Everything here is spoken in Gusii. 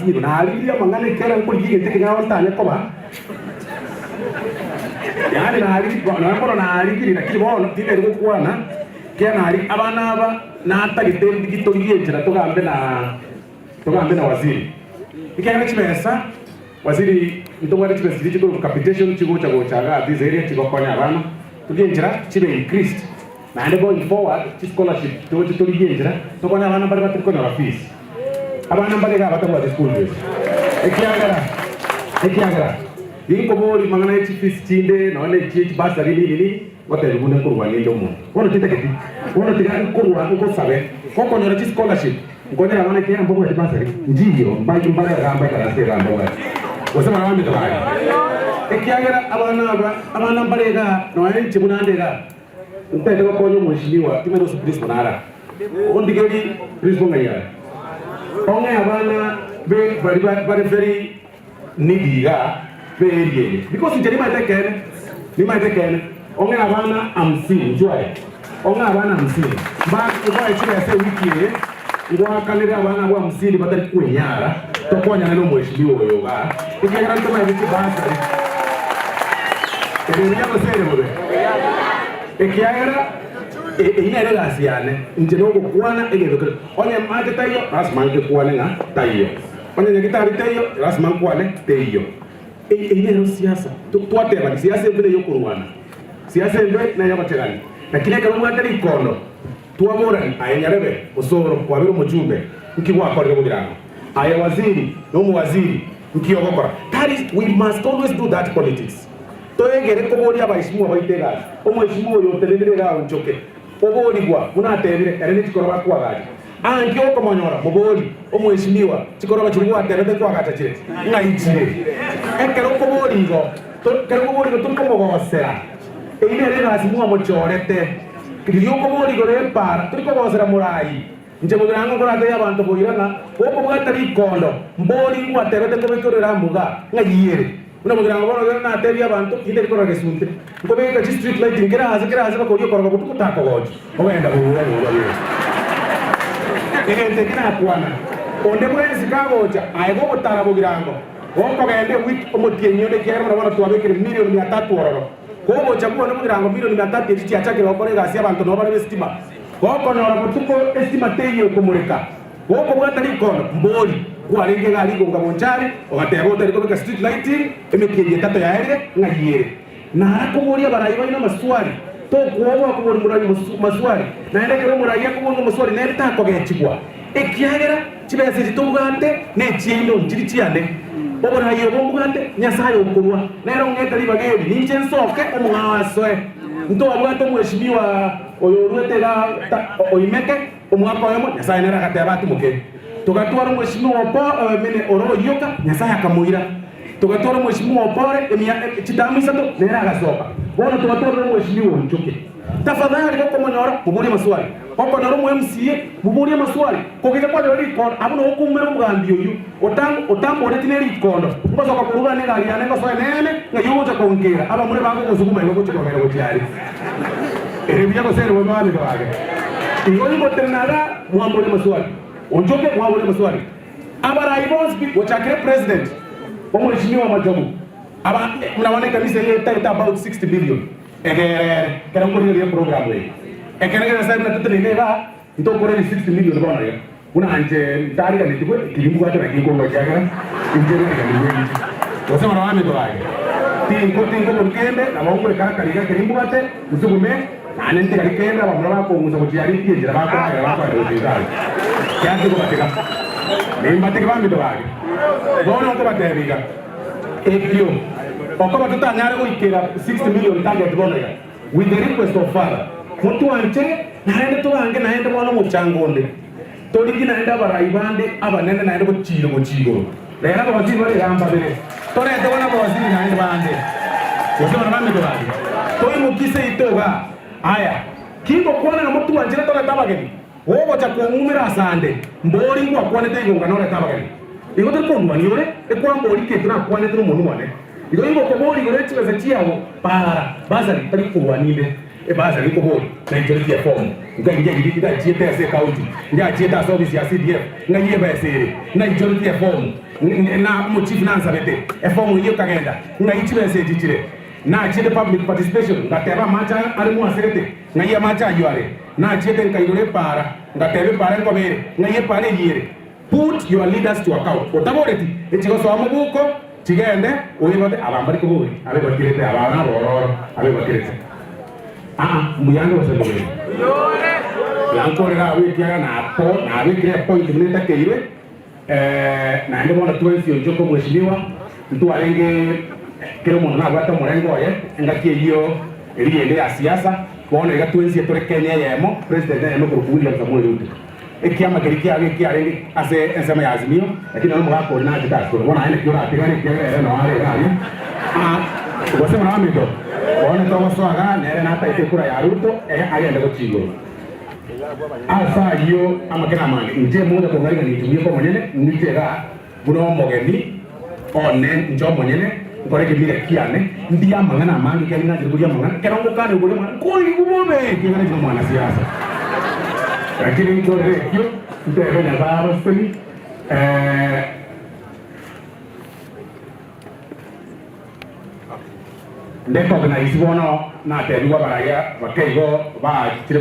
Nasinyirwe, narigirie amang'ana ekiagera nkorigia egento ekeng'ao ntanye koba, yaani narigirie, nonya bono narigirie lakini bono tindari gokwana, ekiagera nari abana aba natagete ndigie torigie enchera togambe na togambe na waziri. Ekiagera chibesa, waziri ntobwate chibesa chiria chikorokwa capitation chigocha gocha igaa this area chigokonya abana, torigie enchera chibe increased. Naende going forward chi scholarship togochia torigie enchera tokone abana mbare batari konyora fees. Abana mbare igaa batabwati school fees. Ekiagera ekiagera ninkobori mang'ana ye chifees chinde nonya ne echie chibursary nini nini ngotebi buna nkorwa ninde omonto. Bono tintageti bono tiga nkorwa nkosabe gokonyora chi scholarship nkonyore abana ekiagera mbabwati bursary nchiyo mbai mbare igaa mbaikarasete igaa mbabwati. Gose barabambete bare. Ekiagera abana aba abana mbare igaa nonya inche buna nde igaa. Ntaete gokonya omweshimiwa timanyeti gose Prisco nara ondigeri Prisco ng'ai are ong'e abana be bari bare very needy iga be area eye because inche nimaete ekeene nimaete ekeene ong'e abana hamsini inchuo aye ong'e abana hamsini mba ngoe chibesa ewiki eye ngoakanere abana abwo hamsini batari kwenyara tokonyane na omweshimiwa oyo igaa ekiagera ntomaete chibasari Ere buya gose ere bobe? Ekiagera eyio nere egasi yane, inche nogokwana egento kere. Onye mache taiyo, lasima nkekwane ng'a taiyo. Onye nyagitari teiyo, lasima nkwane teiyo. Eyio nero siasa. Twatebani, siasa embe neyokorwana, siasa embe neyogochegania. Lakini ekero obwate rikondo, twaborani, aye nyarebe, osoro, kwabera omochumbe, nki gwakorire bogirango? Aye waziri, nomowaziri, Nki ogokora? That is, we must always do that politics. Toegere koboria abaesimwa baito egasi. Omoesimwa oyo otenenire igaa onchoke, oborigwa, buna atebire, ere ne chikoroba akoagacha. Aa nki okomonyora? Mobori, Omoesimiwa, chikoroba chiria gwatebete nkoagacha chire? Ng'ai chire? Ekero okoboria igo, ekero okoboria igo tori komogosera. Eyio nere egasi mwamochorete. Riria okoboria igoro y'epaara, tori kogosera morai. Inche bogirango nkorateebie abanto boira ng'a gokobwata rikondo, mbori ngwatebete nkobeke orere amo iga, ng'a yiere. Buna bogirango bono ekero nateebie abanto, tintari korora gesunte, nkobeka chi street lighting kera aase kera aase bakoria okoroga botuko takogocha, ogenda boura boura boura. Egento eke nakwana, onde bwensi kagocha aye gogotara bogirango, gokogenda ewiki omotienyi onde ekiagera buna bono twabekire million mia tatu ororo, kogocha bwone bogirango million mia tatu echi chiachakire gokora egasi abanto nabo bare b'esitima. Gokonyora botuko esitima teiyo ekomoreka, gokobwata rikondo, mbori kwarenge iga rigonga bonchari, ogateba otari kobeka street lighting, emetienyi etato yaerire, ng'ai ere? Nara koboria abarai baino amaswali, tokwoboa koboria morai maswali, naende ekero omorai akoboria amaswali nere takogechigwa, ekiagera chibesa echi tobwate nechiaino nchiri chiane, oborai obo mbwate Nyasaye okorua, nere ong'ete ribaga eri, ninche nsoke omong'ao asoe. Ntwabwate omweshimiwa Oyo oruete iga oimeke omwaka oyomo, Nyasae nere agateba atimoke. Togatwara omweshimiwa o Paul, mene ore oyoka, Nyasae akamoira. Togatwara omweshimiwa o Pole emia chitamu isato, nere agasoka. Bono twatwarire omweshimiwa onchoke. Tafadhali gokomonyora, moborie amaswali. Gokonyora omo MCA, moborie amaswali. Kogecha kwanyora rikondo, abwo nabo okoumera omogambi oyio otam otamboreti ne rikondo. Ngosoka korwa iga negari yane ngosoe nene, ng'ai ogocha konkera, abamura bagogosuguma igo gochia kogenda gochia aria. Ere buya gose ere bobe abanto bage. Igo ingotenena iga mwamboria amaswali. Onchoke mwaboria amaswali. Abarai bonsi pi gochakera epresident, omweshimiwa Machogu, aba buna bono ekanisa eye etaete about 60 million egere ere ekero nkorigereria eprogram eye. Ekero Nyasaye buna toteneine igaa ntokoreri 60 million bono iga. Buna inche ntariganetigwe, tiri mbwate naki nkorua ekiagera inche nariganigwe inche. Gose bono abanto baye, tinko tinkoborwa kende, nabo ngoikarakara iga ekero imbwate, nsugume, naende ntigari kende, abamura bakong'usa gochia aria inki enchera bakoragera bakoenda gochia inse aria. Kiagera tingobatiga, nimbatige baminto baye. Bono nkobatebia iga, ekio okoba totanyare goikera 60 million target bono iga, with the request of Father, motwanchere naende tobange naende bono omochango onde, torigie naende abarai bande abanene naende gochiire gochia igoro. Rero abawaziri bare iga mbabere, torete bono abawaziri naende bande, gose bono bamete baria, toimokie seito igaa. Aya, kingokwana ng'a motwanchere torete abageni, gogocha kong'umera asande, mbori ngwakwanete igo ng'a norete abageni. Igo tori kondwania ore, ekwambori kento nakwanete nomonwa one. Igo ingokoboria igoro ye chibesa chiago, para, basari, tari kokorwania inde. Ebasari nkoboria, nainchoretie efomu, nkaingia riria ngachiete ase ecounty, ngachiete ase ofisi ya CDF, ng'ai ebesa ere, nainchoretie efomu, na omochief nansabete efomu eyio ekagenda, ng'ai chibesa echi chire. Nachiete public participation, ngateba amache aya are mwasegete, ng'ai amache ayio are. Nachiete nkaigora epaara, ngateba epaara nkoba ere, ng'ai epaara eyio ere. Put your leaders to account. Otaboreti, echigosoa mobuko, chigende, oigote, aba mbari koboria, abebakerete, aba nabororo, abebakerete. Aa, mbuyande gose mbobe? Yankorera abwo ekiagera napo, nabekire epoint buna etakeire, eh, naende bono twensi onchoke omweshimiwa, ntwarenge kera omonto nabwate omorengo oye, engaki eyio eria yende ya siasa, bono iga twensi tore Kenya eyemo, president neyemo ekorokwa William Samoei Ruto. Ekiama keria kiago ekiarenge ase ensemo ya Azimio, lakini nonye omogaka oria nachete ase tore. Bono aye naki oratigare ekiagera ere noo are iga aria. Aa, gose buna baminto, bono togosoa igaa nere natagete ekura ya Ruto ere agende gochia igoro. Ase ayio amakina amange, inche mocha kong'arigania inche bweka omonyene, ng'iche igaa buna omogeni one inche omonyene, nkore ekemira kiane, ndie amang'ana amange ekiagera ning'anchete koria amang'ana, ekero ngokana koria amang'ana, nkoigwa bobe ekiagera inche nomwanasiasa. Lakini nkorere ekio, ntebe Nyasae abasesenie, eh. Ndecognise bono natebigwe abaraia bakeigo baachire.